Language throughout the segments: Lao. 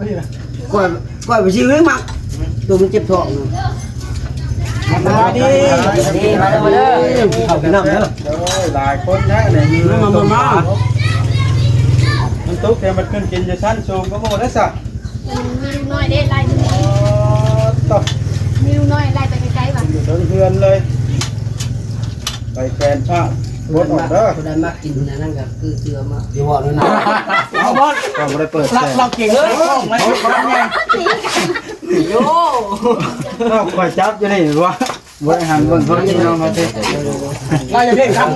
ກ່ອຍ ກ່ອຍໄປຊິເລີຍມັກ ໂຕມັນເຈັບທ້ອງ. ສະບາຍດີ ມາເດີ ມາເດີ ເຂົ້າກິນນ້ຳເດີ. ໂອ້ຍ ຫຼາຍຄົນແທ້ນີ້ ມາ ມາ ມາ ມັນຕົກແຕ່ມັນຂຶ້ນກິນຢູ່ຊັ້ນສູງກວ່າໝູ່ເດ້ຊະ. ມີລູກນ້ອຍເດ້ ໄລ່ ອໍ ຕົກ ມີລູກນ້ອຍໄລ່ໄປໄກໆວ່າ ຢູ່ເທິງເຮືອນເລີຍ ໄປແກນພ້າວ ບົດອອກເດີ. ຜູ້ໃດມັກກິນອັນນັ້ນກໍຄືເຊື່ອມາ ຢ່າເວົ້ານຳນະ ເອົາ ບໍ່ ກໍບໍ່ໄດ້ເປີດແຊ ເຮົາເກັ່ງເລີຍ ໂອ້ ຂ້ອຍຈັບຢູ່ນີ້ວ່າ ບໍ່ໄດ້ຫັນເບິ່ງເພິ່ນພີ່ນ້ອງເຮົາຕິ ເຮົາຢ່າເພງຄຳ. ຫຼັງ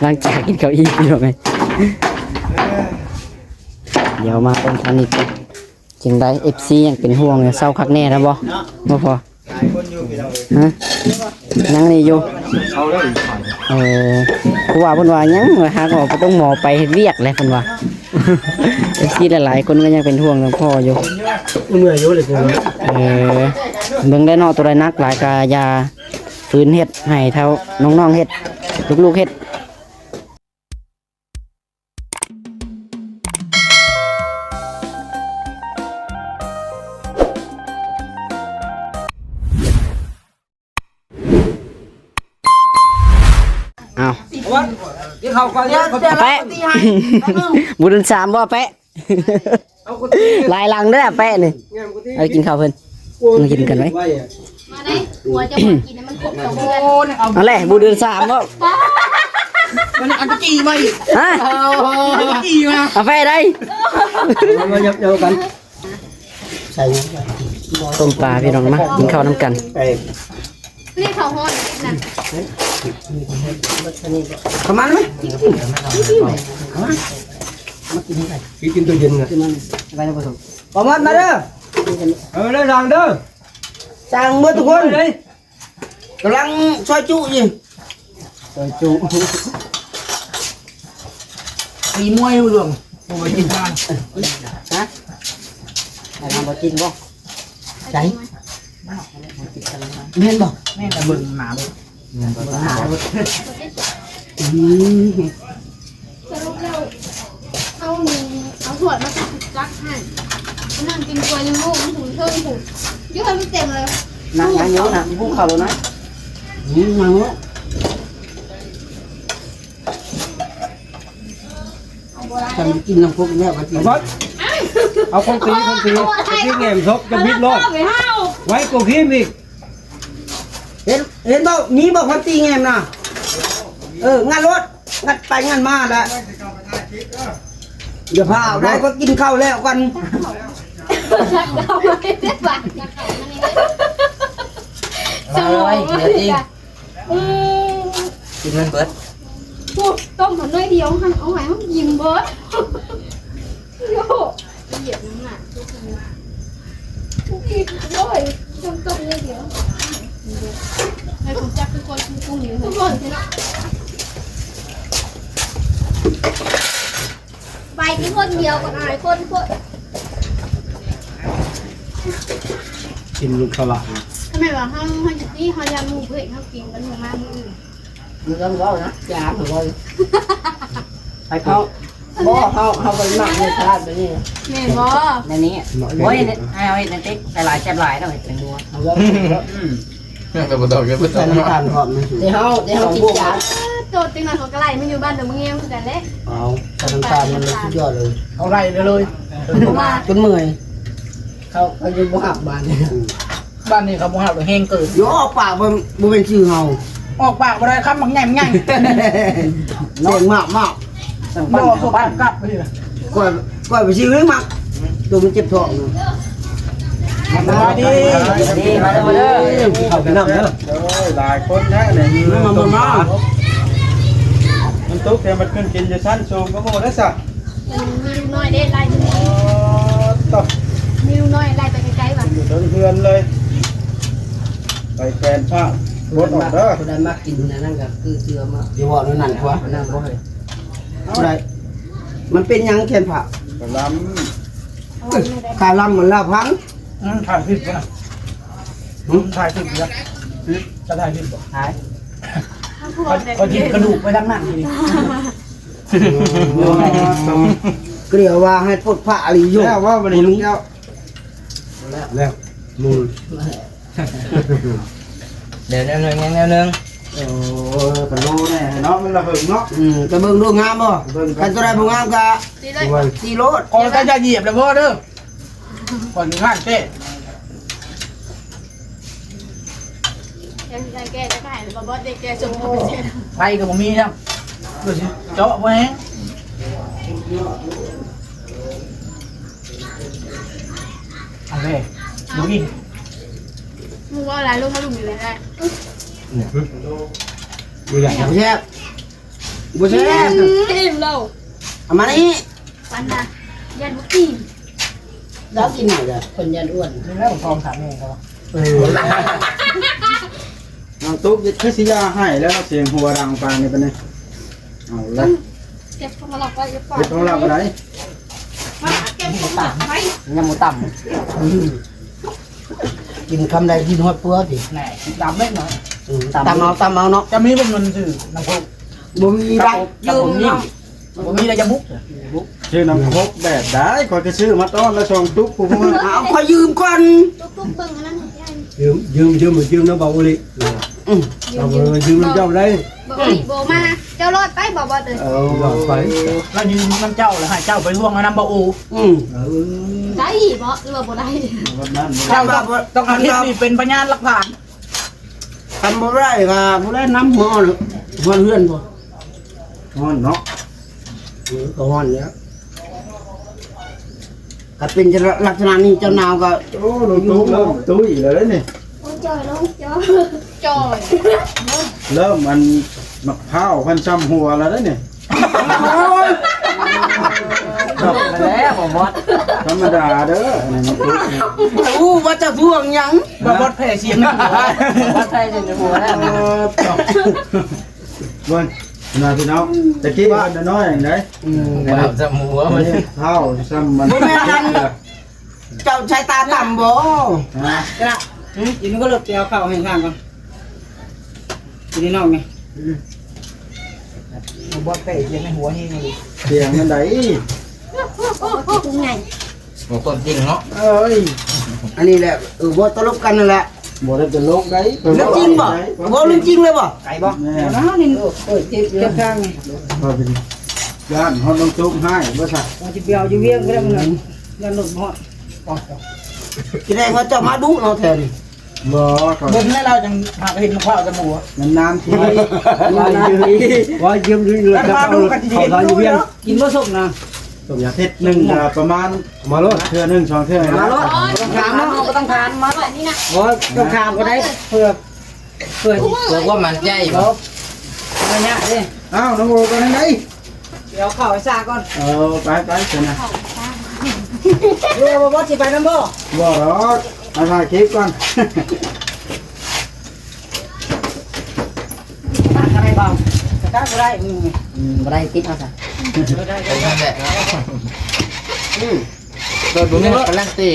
ຫຼັງຈາກກິນເຂົ້າອີ່ມພີ່ນ້ອງເອີຍ ດຽວມາເບິ່ງທາງນີ້ ຈັ່ງໃດ ເອັຟຊີ ຍັງເປັນຫ່ວງຢູ່ ເຊົາຄັກແນ່ແລ້ວບໍ່ ບໍ່ພໍ ຮະ ຍັງນີ້ຢູ່ ເອີ ເພາະວ່າເພິ່ນວ່າຍັງ ຫາກໍບໍ່ຕ້ອງໝໍໄປເຮັດວຽກແຫຼະເພິ່ນວ່າ ເອັຟຊີ ຫຼາຍໆຄົນກໍຍັງເປັນຫ່ວງເລື່ອງພໍ່ຢູ່ ເມື່ອຍຢູ່ເລີຍ ເອີ ເບິ່ງໄດ້ເນາະ ໂຕໃດໜັກຫຼາຍກໍຢ່າ ຝືນເຮັດ ໃຫ້ເທົ່ານ້ອງໆເຮັດ ລູກໆເຮັດ. ເອົາ ກິນເຂົ້າກ່ອນ ເອົາແປະ ບຸນເດືອນສາມບໍ່ແປະ? ເອົາຄົນ ຫຼາຍຫຼັງເດີແປະນີ້ ເອົາກິນເຂົ້າເພິ່ນ ມາກິນກັນໄວ້ ມາໄດ້ ຫົວຈະບໍ່ກິນໃຫ້ມັນຄົບສອງເດືອນ ເອົາແຫຼະ ບຸນເດືອນສາມເນາະ ມັນອັນຕະກີມາອີກ ຮະ ອັນຕະກີມາ ເອົາແປະໄດ້ ມາ ມາ ຫຍັບ ຫຍັບກັນ ໃສ່ ຕົ້ມປາພີ່ນ້ອງ ມາກິນເຂົ້ານຳກັນ ນີ້ເຂົ້າຮ້ອນນະ ປະມານໄໝ ເອົາມາ ມາກິນນຳກັນ ກິນໂຕເຢັນນະ ປະມານ ມາເດີ ເອົາເດີ ສັ່ງເດີ ສັ່ງເບິດທຸກຄົນ ກຳລັງຊອຍຈຸຢູ່ ຊອຍຈຸ ຕີມວຍຢູ່ເລື່ອງ ບໍ່ໄປກິນທານ ຮະ ໃຜນຳບໍ່ກິນບໍ່ ໃສ ແມ່ນບໍ່ ແມ່ນ ເບິ່ງໜ້າເບິ່ງ ເບິ່ງໜ້າເບິ່ງ ອືມ ສະຫຼຸບແລ້ວ ເອົາ ເອົາຖ້ວຍມາຕັກໃຫ້ ນັ່ງກິນຖ້ວຍຢູ່ ມັນຫຸງເທິງພຸ້ນ ຢູ່ໃຫ້ມັນເຕັມເລີຍ ນັ່ງ ນັ່ງຢູ່ ນັ່ງ ຫຸງເຂົ້າແລ້ວນະ ອືມ ນັ່ງຢູ່ ເອົາບໍ່ໄດ້ ຄັນກິນນ້ຳຄົກແລ້ວກໍກິນ ເອົາຄົນຕີ ຄົນຕີ ເອົາບໍ່ໄດ້ ໄປຕີແຫງສົບ ຈະບິດໂລດ ໄວກວ່າຄຣີມອີກ ເຫັນ ເຫັນບໍ່ ມີບໍ່ຄົນຕີແຫງນະ ເອີ ງັດໂລດ ງັດໄປງັດມາແຫຼະ ຢ່າພາວໄດ້ ກໍກິນເຂົ້າແລ້ວກ່ອນ ສະໂມງ ເຫຼືອຕິ ອືມ ກິນມັນເບິດ ໂອ້ ຕົ້ມເອົາໜ້ອຍດຽວຫັ້ນ ເອົາໃຫ້ມັນກິນເບິດ ໂອ້ ລະອຽດໜັກ ໂອ້ຍ ຕົ້ມໜ້ອຍດຽວ ໃຫ້ຮູ້ຈັກທຸກຄົນ ກຸ້ງຢູ່ ທຸກຄົນເນາະ ໄປກິນຄົນດຽວກໍອາຍຄົນໂພດ ກິນລູກສະຫຼະ ຖ້າແມ່ນວ່າເຮົາ ເຮົາຢູ່ນີ້ ເຮົາຢ້ານໝູ່ເພິ່ນ ເຮົາກິນກັນມື້ມາມື້ອື່ນ ບໍ່ຕ້ອງເວົ້ານະ ຢ່າເວົ້າ ໃຫ້ເຂົາ ບໍ່ ເຮົາ ເຮົາບໍ່ໄດ້ມັກໃນຕະຫຼາດແບບນີ້ ແມ່ນບໍ່ ແນວນີ້ ໂອ້ຍ ໃຫ້ເຮົາເຮັດແນວຕິ ຫຼາຍໆແຊບຫຼາຍເນາະ ເຮັດເປັນຫົວ ເຮົາເວົ້າ ອືມ ຍັງແຕ່ບໍ່ຕ້ອງ ຍັງບໍ່ຕ້ອງ ໃສ່ນ້ຳຕານພ້ອມນະ ເດ ເຮົາ ເດ ເຮົາກິນຈານ ໂຕດຈັ່ງນັ້ນເຂົາກໍໄລ່ມາຢູ່ບ້ານດອນມະງຽງຄືກັນເດ້ ເອົາ ໃສ່ນ້ຳຕານມັນສຸດຍອດເລີຍ ເອົາໄລ່ເລີຍ ຈົນເມື່ອຍ ເຂົາ ເຂົາຍັງບໍ່ຮັບບ້ານນີ້ ອືມ ບ້ານນີ້ເຂົາບໍ່ຮັບແຮງເກີນ ຢູ່ອອກປາກບໍ່ ບໍ່ແມ່ນຊື່ເຮົາ ອອກປາກບໍ່ໄດ້ ຄຳບັກໃຫຍ່ ບັກໃຫຍ່ ເສຍງມາກໆ ບໍ່ສົບກັບນີ້ນະ ກ່ອຍ ກ່ອຍໄປຊິເລີຍມັກ ໂຕມັນເຈັບທ້ອງນະ ສະບາຍດີ ມາເດີ ມາເດີ ເຂົ້າກິນນ້ຳເດີ ໂອ້ຍ ຫຼາຍຄົນແທ້ນີ້ ມາ ມາ ມາ ມັນຕົກແຕ່ມັນຂຶ້ນກິນຢູ່ຊັ້ນສູງກວ່າໝູ່ເດ້ຊະ. ມັນມີລູກນ້ອຍເດ້ ໄລ່ ອໍ ຕົກ ມີລູກນ້ອຍໄລ່ໄປໄກໆວ່າ ຢູ່ເທິງເຮືອນເລີຍ ໄປແກນພ້າວ ບົດອອກເດີ ຜູ້ໃດມັກກິນອັນນັ້ນກໍຄືເຊື່ອມາ ຢ່າເວົ້າແນວນັ້ນ ອັນນັ້ນບໍ່ໃຫ້ ຜູ້ໃດ ມັນເປັນຫຍັງແກນພ້າວ ກະລຳ ຂາລຳມັນລາວພັງ ອືມ ຖ່າຍຄລິບບໍ່ນະ ຫື ຖ່າຍຄລິບຢູ່ ຈະຖ່າຍຄລິບບໍ່ ຖ່າຍ ຂ້ອຍ ຂ້ອຍຖິ້ມກະດູກໄວ້ທາງນັ້ນນີ້. ກະເລີຍວ່າໃຫ້ປົດພະອີ່ຫຼີຢູ່. ແລ້ວວ່າບັດນີ້ລູກເຈົ້າ ແລ້ວ ໝູ່ ແນວໜຶ່ງ ແນວໜຶ່ງ. ໂອ້ ກະໂລແນ່ເນາະ ມັນລະເຫິງເນາະ. ອືມ ກະເບິ່ງດູງາມບໍ່? ເບິ່ງ ຄັນຕົວໃດບໍ່ງາມກະ ຕີໂລດ ຂອງເຈົ້າຢ່າຢຽບແລ້ວພໍເດີ ຂ້ອຍງານແທ້. ແກະ ແກະ ແກະ ແກະ ບໍ່ ບໍ່ໄດ້ແກະ ໄຟກໍບໍ່ມີນຳ ເພື່ອຊິເຈາະບໍ່ແຮງ. ໂອເຄ ບໍ່ກິນ. ໝູ່ວ່າຫຼາຍລົງມາລຸມຢູ່ແລ້ວ ບໍ່ຢາກ ບໍ່ແຊບ ບໍ່ແຊບ. ອີ່ມແລ້ວ ເອົາມານີ້ ປັນນະ ຢ້ານບໍ່ອີ່ມ. ລາວກິນໜ້ອຍເດີ ຄົນຢ້ານອ້ວນ. ແລ້ວທອງຖາມແມ່ເຂົາ. ເອີ ນ້ອງຕຸກຄືຊິຢ່າໃຫ້ແລ້ວ ສຽງຫົວດັງປານນີ້ປານນີ້. ເອົາລະ ເກັບຂອງລັບໄວ້ ເກັບຂອງລັບໄວ້. ມາເກັບຂອງລັບໄວ້ ຍັງບໍ່ຕຳ. ອືມ ກິນຄຳໃດກິນຮອດເປືອຕິ. ແນ່ ຕຳເລັກນ້ອຍ. ອືມ ຕຳ ຕຳເອົາ ຕຳເອົາເນາະ. ຈະມີບໍ່ເງິນຊື້ນ້ຳໂຄກ? ບໍ່ມີໄດ້ ຢືມເນາະ. ບໍ່ມີແລ້ວຈະບຸກ ບຸກ ຊື້ນ້ຳໂຄກແບບໃດ? ຂ້ອຍກໍຊື້ມາຕ້ອນລະສອງຕຸກພຸ້ນ. ເອົາ ຂ້ອຍຢືມກ່ອນ. ຕຸກໆ ເບິ່ງອັນນັ້ນໃຫ້ຍາຍ. ຢືມ ຢືມ ຢືມ ຢືມນຳບ່າວໂອລິ. ອືມ ເອົາ ຢືມນຳເຈົ້າໄດ້. ບໍ່ ບໍ່ມາ ເຈົ້າລອດໄປບໍ່ ບໍ່ເຕີ. ເອີ ລອດໄປ ລະຢືມນຳເຈົ້າ ລະໃຫ້ເຈົ້າໄປທວງເອົານຳບ່າວໂອ. ອືມ ໄດ້ບໍ່ ຫຼືວ່າບໍ່ໄດ້? ເຈົ້າຕ້ອງ ຕ້ອງເອົາຄລິບນີ້ເປັນພະຍານຫຼັກຖານ. ຄັນບໍ່ໄດ້ກໍຜູ້ໃດນຳຫົວ ຮອດເຮືອນບໍ່? ຮ້ອນເນາະ. ເອີ ກໍຮ້ອນແລ້ວ. ຖ້າເປັນລັກສະນະນີ້ເຈົ້າໜາວກໍ ໂອ້ ລົງຕຸ້ຍ ລົງຕຸ້ຍແລ້ວເດ້ນີ້. ໂອ້ຍ ຈ່ອຍລົງ ຈ່ອຍ ຈ່ອຍ. ເລີ່ມອັນໝາກພ້າວພັນຊ່ຳຫົວແລ້ວເດ້ນີ້. ໂອ້ຍ ຈົບແລ້ວບໍ່ໝົດ ທຳມະດາເດີ ອັນນີ້ມັນຕຸກນີ້. ຮູ້ວ່າຈະທວງຫຍັງ ບໍ່ໝົດແຜ່ສຽງໃນຫົວ ບໍ່ໝົດແຜ່ສຽງໃນຫົວແລ້ວ. ເບິ່ງ ນະພີ່ນ້ອງ ຕະກີ້ເພິ່ນນ້ອຍໆ ຈັ່ງໃດ. ອືມ ບ່າວຊ່ຳຫົວມັນ ທ້າວຊ່ຳມັນ. ບໍ່ແມ່ນອັນ ເຈົ້າໃຊ້ຕາຕ່ຳບໍ່? ຮະ ກິນກໍເລີກແກ່ວເຂົ້າໃຫ້ທາງກ່ອນ ກິນໃຫ້ນ້ອງແດ່. ອືມ ບໍ່ແປະສຽງໃນຫົວແຮງອີ່ຫຼີ ສຽງອັນໃດ? ໂອ້ຍ ຄວາມຈິງເນາະ. ເອີຍ ອັນນີ້ແຫຼະ ເອີ ບໍ່ຕະຫຼົກກັນນັ້ນແຫຼະ. ບໍ່ໄດ້ຕະຫຼົກໃດ ເລື່ອງຈິງບໍ່? ເວົ້າເລື່ອງຈິງເລີຍບໍ່? ໄກບໍ່? ແມ່ນ ເອີ ເອີ ເຈັບ ເຈັບທາງນີ້ ຢ້ານຮອດນ້ອງໂຈກຮ້າຍບໍ່ຊະ. ວ່າຊິໄປເອົາຢູ່ວຽງກໍໄດ້ ມັນຢ້ານລົດບໍ່ຮອດ. ຊິໄດ້ວ່າເຈົ້າມາດຸເນາະແຖວນີ້. ບໍ່ ເບິ່ງແລ້ວລາວຈັ່ງຫາກເຫັນມາຂວາງຈະໝູ່ ນານໆທີ ວ່າຢືມເງິນເຂົາລາວຢູ່ວຽງ. ກິນບໍ່ສົ້ມນະ? ຕົ້ມຍາເຜັດໜຶ່ງກໍປະມານ ມາໂລດ ເທື່ອໜຶ່ງສອງເທື່ອນີ້ແຫຼະ. ມາໂລດ ບໍ່ຕ້ອງຖາມເນາະ ບໍ່ຕ້ອງຖາມມາໂລດນີ້ນະ. ບໍ່ຕ້ອງຖາມກໍໄດ້ ເພື່ອ ເພື່ອ ເພື່ອຄວາມໝັ້ນໃຈ. ບໍ່ ບໍ່ຍາກເດ້. ອ້າວ ນ້ອງໂອໄປທາງໃດ? ດຽວເຂົ້າໄປຊາກ່ອນ. ເອີ ໄປໆ ຊັ້ນນະ. ເອີ ບໍ່ ບໍ່ຊິໄປນຳບໍ່? ບໍ່ດອກ ມາຖ່າຍຄລິບກ່ອນ. ຕັ້ງກໍໄດ້ເບົາ ຕັ້ງກໍໄດ້. ອືມ ອືມ ບໍ່ໄດ້ຕິດເອົາຊະ. ເອີ ໄດ້ ໄດ້ ໄດ້ ອືມ ໂດຍບໍ່ມີການລັນຕີ.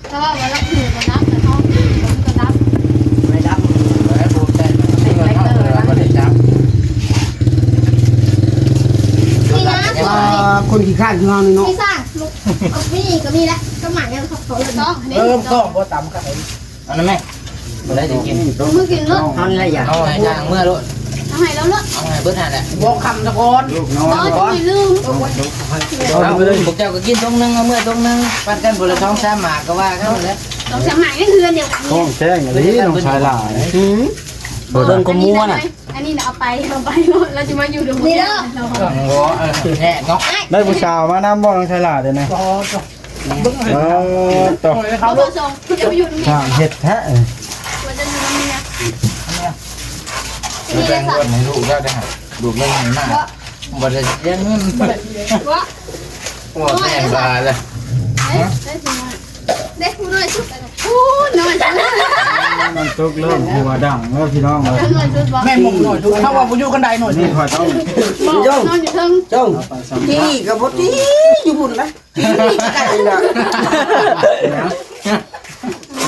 ແຕ່ວ່າວ່າລັກຖືບໍ່ດັບ ແຕ່ເຮົາຕີມັນກໍດັບ. ບໍ່ໄດ້ດັບ ບໍ່ໄດ້ບໍ່ແຕກ ຕິດໄລເຕີ ບໍ່ໄດ້ຈັບ. ນີ້ນະ ອ່າ ຄົນຂີ້ຄ້ານຄືເຮົານີ້ເນາະ. ນີ້ຊະ ລູກ ເອົາ ມີກໍມີແຫຼະ ກໍໝາກຍັງເຂົາເອີ້ນ. ເອີ ກໍບໍ່ຕຳກັນ. ເອົານຳແມ່ ບໍ່ໄດ້ໄດ້ກິນ. ມື້ກິນໂລດ ເອົານີ້ລະ ຢ່າ ເອົາໃຫ້ທາງເມືອໂລດ ເອົາໃຫ້ລາວໂລດ ເອົາໃຫ້ເບິດຫັ້ນແຫຼະ. ບໍ່ຄຳສະກ່ອນ ລູກນ້ອຍ ບໍ່ ບໍ່ ຊິລືມ. ເອົາ ພວກເຈົ້າກໍກິນຖົງໜຶ່ງ ເອົາເມືອຖົງໜຶ່ງ ປັນກັນຜູ້ລະສອງສາມໝາກ ກໍວ່າກັນຫັ້ນແຫຼະ. ສອງສາມໝາກໃນເຮືອນດຽວກັນ. ຂອງແທ້ອີ່ຫຼີ ນ້ອງຊາຍຫຼ້າ. ອືມ ເບິ່ງກໍມົວນະ. ອັນນີ້ນະ ເອົາໄປ ເອົາໄປໂລດ ລາວຈະມາຢູ່ນຳ ນີ້ເດີ. ບໍ່ ເອີ ແນ່ເນາະ. ໄດ້ຜູ້ສາວມານຳບໍ່ ນ້ອງຊາຍຫຼ້າ ດຽວນີ້? ບໍ່ ເອີ ຕໍ່ ເອົາເບີສອງ ເພິ່ນຈະມາຢູ່ນຳເມຍ. ຊ່າງເຮັດແທ້ ເອີ ວ່າຈະຢູ່ນຳເມຍ. ເມຍ ນີ້ແບ່ງເງິນໃຫ້ລູກແລ້ວເດ້ ລູກຍັງໃຫ້ມາ ບໍ່ ບໍ່ໄດ້ເສຍເງິນ. ບໍ່ ບໍ່ ບໍ່ແມ່ນບາລະ. ເດ້ ເດ້ຜູ້ນ້ອຍ ເດ້ຜູ້ນ້ອຍສຸດ ຜູ້ນ້ອຍສຸດ. ນ້ອງຕຸກເລີ່ມຫົວດັງແລ້ວ ພີ່ນ້ອງເອີຍ. ນ້ອຍສຸດບໍ່? ແມ່ນບໍ່ ນ້ອຍສຸດ. ເຮົາວ່າບໍ່ຢູ່ກັນໄດ້ ນ້ອຍສຸດ. ນີ້ຂ້ອຍຕ້ອງ ບໍ່ ນ້ອງຢູ່ເທິງ ເຈົ້າ ຕີກໍບໍ່ຕີຢູ່ພຸ້ນນະ.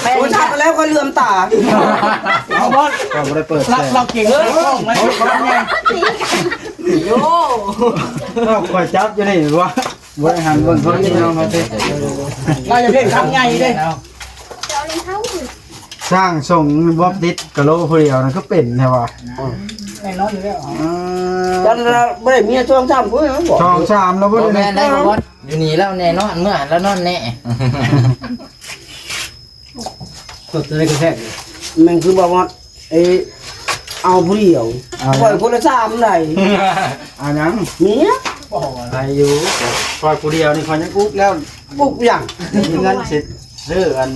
ໂອ້ ຊັກແລ້ວ ເຫຼືອມຕາ ເອົາ ບໍ່ ກໍບໍ່ໄດ້ເປີດແສງ ເຮົາເກັ່ງເລີຍ ໂອ້ຍ ໂອ້ຍ ຂ້ອຍຈັບຢູ່ນີ້ວ່າ ບໍ່ໄດ້ຫັນເບິ່ງຄົນນີ້ເນາະ ມາຕິ ລາວຈະເຮັດຄຳໃຫຍ່ເດ້ ສ້າງຊົງບໍ່ຕິດກະໂຫຼຜູ້ດຽວນັ້ນຄືເປັນແທ້ວະ ແນ່ນອນຢູ່ແລ້ວ ເອີ ຈັນລະບໍ່ໄດ້ເມຍສອງສາມຄົນ ສອງສາມແລ້ວບໍ່ ບໍ່ແມ່ນໄດ້ບໍ່ ຢູ່ນີ້ລາວແນ່ນອນ ເມື່ອລາວນອນແນ່ ຕົວໃດກໍແຊບ ແມ່ນຄືບໍ່ມອດ ເອີ ເອົາຜູ້ດຽວ ເອົາ ຂ້ອຍຄົນລະສາມໄດ ເອົາຫຍັງ ເມຍ ໄດ້ຢູ່ ຂ້ອຍຜູ້ດຽວນີ້ຂ້ອຍຍັງອຸກແລ້ວ ອຸກຫຍັງ ມີເງິນຊິຊື້ອັນ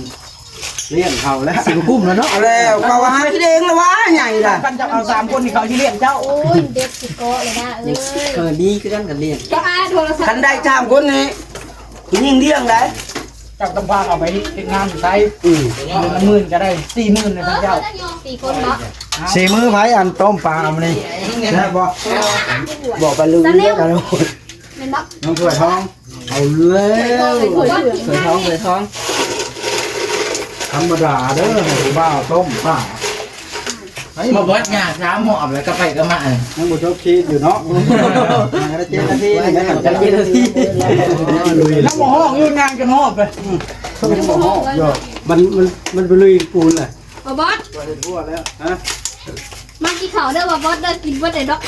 ລ້ຽງເຂົາແລ້ວ ຊິບໍ່ກຸ້ມແລ້ວເນາະ ເອົາແລ້ວ ເຂົາຫາກິນເອງລະວ່າໃຫຍ່ລະ ຄັນເຈົ້າເອົາສາມຄົນນີ້ເຂົາຊິລ້ຽງເຈົ້າ ໂອ້ຍ ເດັກຊິເກາະລະວ່າເອີຍ ເກີດດີຄືກັນກັນລ້ຽງ ຄັນໄດ້ສາມຄົນນີ້ ຜູ້ຍິງລ້ຽງໄດ້ ເຈົ້າຕ້ອງພາເຂົາໄປເຮັດງານຢູ່ໄທ ອືມ ເດືອນລະໝື່ນກໍໄດ້ ສີ່ໝື່ນນະທ່ານເຈົ້າ ສີ່ຄົນເນາະ ສີ່ມື້ໃຜອັນຕົ້ມປາມື້ນີ້ ແຊບບໍ່ ບອກໄປລືມເດີ ແມ່ນບໍ່ ນ້ອງຖ້ວຍທອງ ເອົາແລ້ວ ຖ້ວຍທອງ ຖ້ວຍທອງ ທຳມະດາເດີ ຜູ້ບ່າວຕົ້ມປາ ມາເບິດຍາກສາມຮອບແລ້ວ ກະໄປກະມາ ຍັງບໍ່ຈົບຄລິບຢູ່ເນາະ ຍັງໄດ້ເຈັດນາທີ ຍັງໄດ້ເຈັດນາທີ ຍັງບໍ່ຮອດຢູ່ ຍ່າງຈົນຮອດໄປ ອືມ ຍັງບໍ່ຮອດຢູ່ ມັນ ມັນ ມັນໄປລຸຍປູນແຫຼະ ບໍ່ບອດ ວ່າຈະທົ່ວແລ້ວ ຮະ ມາກິນເຂົ້າເດີບໍ່ບອດເດີ ກິນບໍ່ໄດ້ດອກ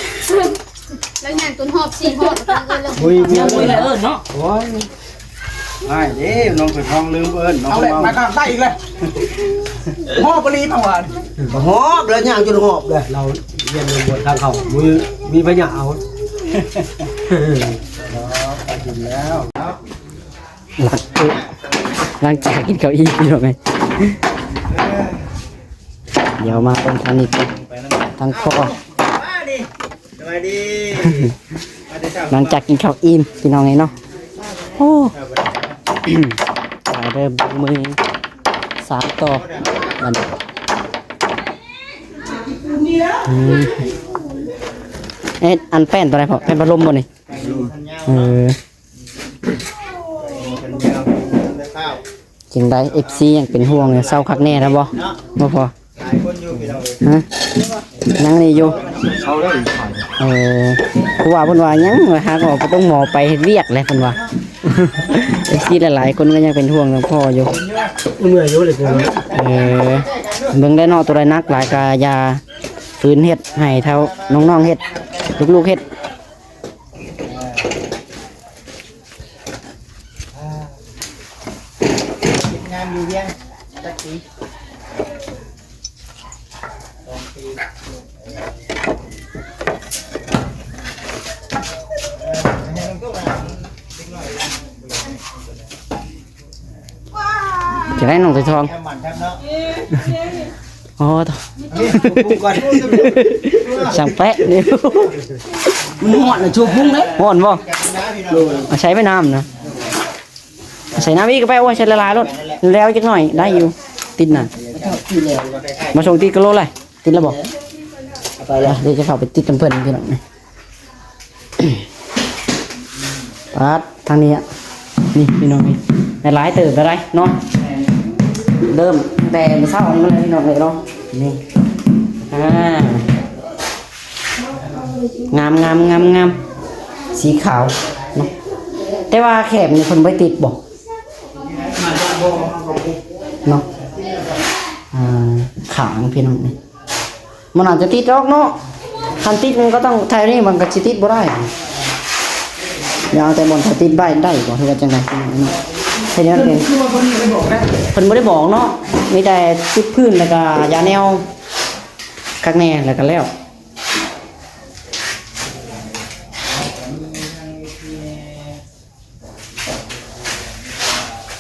ແລ້ວຍ່າງຈົນຮອບສີ່ຮອບ ໂອ້ຍ ຍັງບໍ່ໄດ້ເອີ້ນເນາະ ໂອ້ຍ ອ້າຍເດ້ ນ້ອງເພິ່ນທອງລືມເອີ້ນ ນ້ອງ ເອົາແຫຼະ ມາການໄດ້ອີກແລ້ວ ຮອບອີ່ຫຼີມາຫວານ ຮອບແລ້ວຍ່າງຈົນຮອບແລ້ວ ລາວຮຽນຢູ່ບົດທາງເຂົ້າ ມີ ມີພະຍາເອົາ ໄປກິນແລ້ວ ຫຼັງ ຫຼັງຈາກກິນເຂົ້າອີ່ມພີ່ນ້ອງເອີຍ ດຽວມາເບິ່ງທາງນີ້ ທາງພໍ່ ສະບາຍດີ ສະບາຍດີ ຫຼັງຈາກກິນເຂົ້າອີ່ມພີ່ນ້ອງເອີຍເນາະ ໂອ້ ມາເລີ່ມເບິ່ງມື້ສາມຕໍ່ບັດນີ້ ອືມ ເຮັດອັນແປ້ນຕົວໃດພໍ່ ແປ້ນພັດລົມບໍ່ນີ້ ເອີ ຈັ່ງໃດ ເອັຟຊີ ຍັງເປັນຫ່ວງຢູ່ ເຊົາຄັກແນ່ແລ້ວບໍ່ ບໍ່ພໍ ຮະ ຍັງນີ້ຢູ່ ເອີ ຄືວ່າເພິ່ນວ່າຍັງ ຫາກອອກໄປໂຮງໝໍໄປເຮັດວຽກແຫຼະເພິ່ນວ່າ ເອັຟຊີ ຫຼາຍໆຄົນກໍຍັງເປັນຫ່ວງທາງພໍ່ຢູ່ ເມື່ອຍຢູ່ເລີຍ ເອີ ເບິ່ງໄດ້ເນາະ ຕົວໃດໜັກຫຼາຍກໍຢ່າຝືນເຮັດ ໃຫ້ເທົ່ານ້ອງໆເຮັດ ລູກໆເຮັດ. ອ່າ ເຮັດງານຢູ່ວຽງຈັກປີ? ສອງປີ. ຈະໄດ້ນ້ອງໄຕທອງ ແຄມໝັ້ນແຄມເນາະ. ອໍ ໂອ້ ຊ່າງແປະນີ້ ມັນຮ້ອນນະ ໂຊພຸງເດ້. ຮ້ອນບໍ່? ເອົາໃສ່ໄວ້ນ້ຳນະ ໃສ່ນ້ຳອີກກໍໄປ. ໂອ້ຍ ໃສ່ຫຼາຍໆໂລດ ແລ້ວຈັກໜ້ອຍໄດ້ຢູ່. ຕິດນະ ມາສົ່ງຕິດກະໂລໄລ ຕິດແລ້ວບໍ່? ເອົາໄປແລ້ວ ດຽວຈະເຂົ້າໄປຕິດນຳເພິ່ນພີ່ນ້ອງ. ປາດ ທາງນີ້ອະ ນີ້ພີ່ນ້ອງ ນີ້ຫຼາຍເຕີບແລ້ວໄດ໋ເນາະ. ເລີ່ມແຕ່ມື້ເຊົ້ານີ້ແຫຼະພີ່ນ້ອງເອີຍເນາະ. ນີ້ ອ່າ ງາມໆໆໆ ສີຂາວເນາະ. ແຕ່ວ່າແຄມນີ້ເພິ່ນບໍ່ໄດ້ຕິດບໍ່ເນາະ? ອ່າ ຂ້າງພີ່ນ້ອງນີ້ ມັນອາດຈະຕິດອອກເນາະ. ຄັນຕິດມັນກໍຕ້ອງ ແຖວນີ້ມັນກໍຊິຕິດບໍ່ໄດ້. ຢ່າເອົາແຕ່ບ່ອນເຂົາຕິດໄວ້ໄດ້ບໍ່ ຫຼືວ່າຈັ່ງໃດເນາະ? ເຮັດແນວນັ້ນເອງ. ເພິ່ນບໍ່ໄດ້ບອກເນາະ ມີແຕ່ຕິດພື້ນ ແລ້ວກໍຢາແນວຄັກແນ່ ແລ້ວກໍແລ້ວ.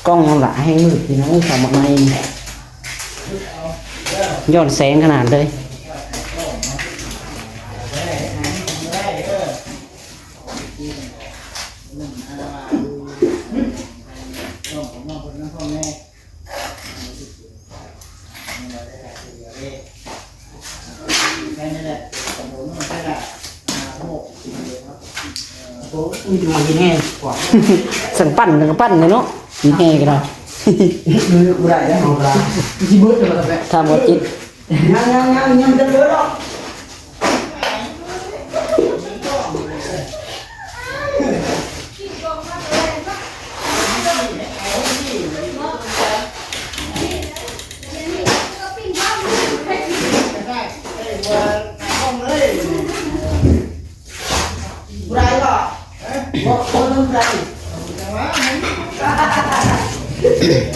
ກ້ອງມັນລະແຮງມືດພີ່ນ້ອງ ເຂົ້າມາໃນນີ້ ຍ້ອນແສງຂະໜາດເລີຍ. ໂອ້ຍ ມັນກິນແຮງກວ່າ ສັ່ງປັ້ນກໍປັ້ນເລີຍເນາະ. ກິນແຮງກໍໄດ້ ບໍ່ໄດ້ແລ້ວ ເຮົາລາຊິເບິດແລ້ວແຫຼະ ຖ້າບໍ່ຕິດ ຍັງໆໆ ຍັງບໍ່ທັນເບິດດອກ.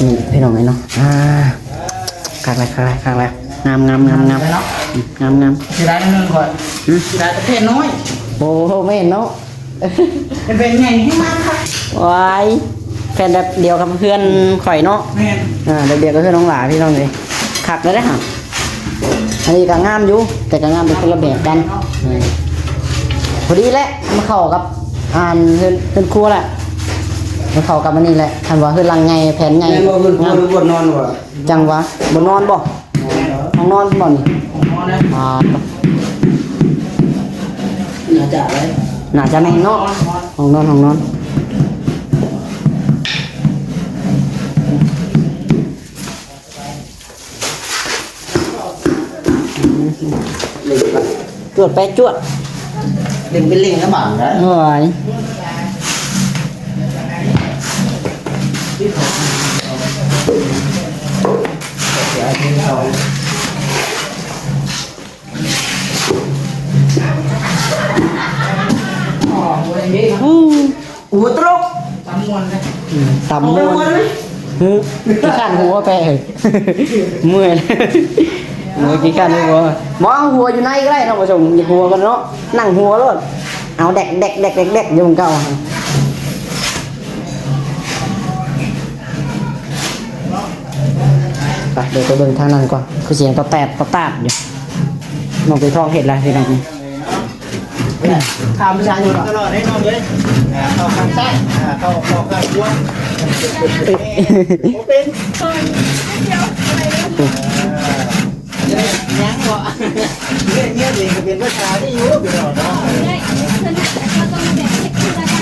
ນີ້ພີ່ນ້ອງເອີຍເນາະ ອ່າ ຄັກແລ້ວ ຄັກແລ້ວ ຄັກແລ້ວ ງາມໆໆໆ ເນາະ ອືມ ງາມໆ ເສຍດາຍໜ້ອຍໜຶ່ງຂ້ອຍ ຫຶ ເສຍດາຍແຕ່ແຜ່ນນ້ອຍ ໂອ້ ແມ່ນເນາະ ແຜ່ນໃຫຍ່ແຮງມັນຄັກ ວ້າຍ ແຜ່ນແບບດຽວກັບເຮືອນຂ້ອຍເນາະ ແມ່ນ ອ່າ ແບບດຽວກັບເຮືອນນ້ອງຫຼ້າພີ່ນ້ອງເອີຍ ຄັກເລີຍເດ້ ອັນນີ້ກໍງາມຢູ່ ແຕ່ກໍງາມເປັນຄົນລະແບບກັນ ເອີ ພໍດີແຫຼະ ມັນເຂົ້າກັບ ອັນ ເຮືອນ ເຮືອນຄົວແຫຼະ ມັນເຂົ້າກັບອັນນີ້ແຫຼະ ຄັນວ່າເຮືອນຫຼັງໃຫຍ່ ແຜນໃຫຍ່ ແມ່ນບໍ່? ເຮືອນຄົວ ງາມ ຫຼືບ່ອນນອນບໍ່? ຈັ່ງຫວະ ບ່ອນນອນບໍ່? ຫ້ອງນອນບໍ່ນີ້? ຫ້ອງນອນນະ ອ່າ ໜ້າຈະໄດ້ ໜ້າຈະແມ່ນເນາະ ຫ້ອງນອນ ຫ້ອງນອນ ຫ້ອງນອນ. ຈວດໄປຈວດ ເລັ່ງເປັນເລັ່ງນະບາດນະ ໂອ້ຍ ໂອ້ຍ ໂອ້ ຕະຫຼົກ ຕຳມ່ວນເດ້ ອືມ ຕຳມ່ວນ ຕຳມ່ວນເດ້ ຫຶ ຂີ້ຄ້ານຫົວແປະ ເອີຍ ເມື່ອຍ ເມື່ອຍ ຂີ້ຄ້ານຫົວ ບໍ່ ເອົາຫົວຢູ່ໃນກໍໄດ້ເນາະ ຜູ້ຊົມ ຢາກຫົວກັນເນາະ ນັ່ງຫົວໂລດ ເອົາແດກໆໆໆຢູ່ໝ່ອງເກົ່າ ໄປ ດຽວໄປເບິ່ງທາງນັ້ນກ່ອນ ຄືສຽງຕະແຕດຕະຕາດຢູ່ ນ້ອງໄກ່ທອງເຮັດແລ້ວພີ່ນ້ອງ. ຖາມປະຊາຊົນຕະຫຼອດເດ້ນ້ອງເອີຍ ອ່າ ເຂົ້າຂ້າງຊ້າຍ ອ່າ ເຂົ້າ ເຂົ້າຂ້າງຂວາ ບໍ່ເປັນ ຍັງບໍ່ ເລື່ອງເມຍເອງກໍເປັນພາສານີ້ຢູ່ພີ່ນ້ອງເນາະ ເອີຍ ເພິ່ນ ເພິ່ນຕ້ອງມາແບ່ງເຮັດຄືລະດາ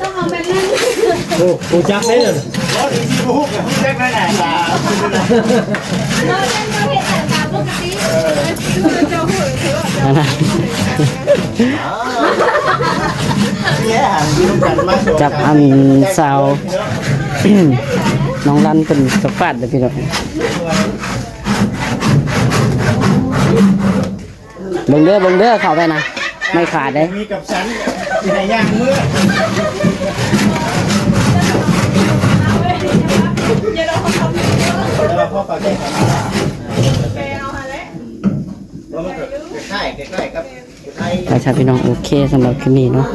ຕ້ອງເອົາແບບນັ້ນ ໂອ້ ຮູ້ຈັກເດ້ ບໍ່ ທີ່ຮູ້ ຮູ້ຈັກໜ້າຕາ ເນາະ ເຈົ້າເຮັດໜ້າຕາປົກກະຕິ ເອີ ຈັບອັນສາວ ນ້ອງລັນເປັນສະຟາດເດີພີ່ນ້ອງ ເບິ່ງເດີ ເບິ່ງເດີ ເຂົ້າໄປນະ ໄມ້ຂາດເດ້ ມີກັບສັນ ຊິໃຫ້ຍ່າງເມືອ ແຕ່ວ່າພໍປາກແດງ ແປເອົາຫັ້ນແຫຼະ ບໍ່ ມັນກໍຄ້າຍໆກັບໄທ ໄປຊະພີ່ນ້ອງ ໂອເຄ ສຳລັບຄລິບນີ້ເນາະ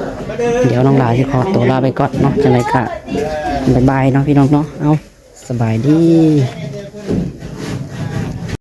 ດຽວນ້ອງຫຼ້າຊິຂໍຕົວລາໄປກ່ອນເນາະ ຈັ່ງໃດກໍບາຍບາຍເນາະພີ່ນ້ອງເນາະ ເອົາ ສະບາຍດີ.